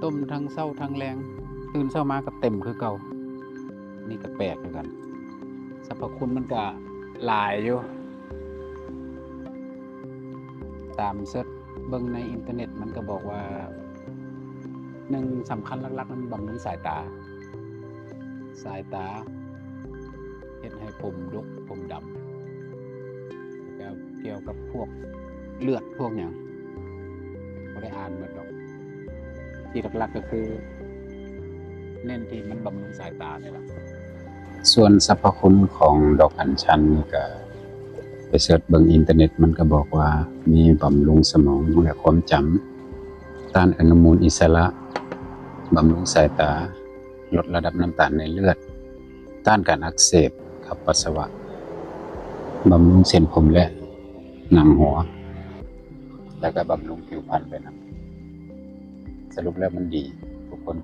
ຕົ້ມທັງເຊົ້າທັງແລງ, ຕື່ນເຊົ້າມາກໍເຕັມຄືເກົ່າ. ນີ້ກໍແປກຄືກັນ. ສັບພະຄຸນມັນກໍຫຼາຍຢູ່. ຕາມເສີດເບິ່ງໃນອິນເຕີເນັດ ມັນກໍບອກວ່າ ໜຶ່ງສຳຄັນຫຼັກໆ ມັນບຳລຸງສາຍຕາ. ສາຍຕາ ເຮັດໃຫ້ຜົມດົກ ຜົມດຳ. ແລ້ວກ່ຽວກັບພວກເລືອດພວກຫຍັງ ບໍ່ໄດ້ອ່ານໝົດດອກ. ທີ່ຫຼັກໆ ກໍຄື ເນັ້ນທີ່ມັນບຳລຸງສາຍຕານີ້ລະ. ສ່ວນສັບພະຄຸນຂອງດອກອັນຊັນນີ້ກໍ ໄປເສີດເບິ່ງອິນເຕີເນັດ ມັນກໍບອກວ່າ ມີບຳລຸງສະໝອງ ແລະ ຄວາມຈຳ, ຕ້ານອະນຸມູນອິດສະຫຼະ, ບຳລຸງສາຍຕາ, ລົດລະດັບນ້ຳຕານໃນເລືອດ, ຕ້ານການອັກເສບຂັບປັດສະວະ, ບຳລຸງເສັ້ນຜົມ ແລະ ໜັງຫົວ, ແລ້ວກໍບຳລຸງຜິວພັນໄປນຳ. ສະຫຼຸບແລ້ວມັນດີ.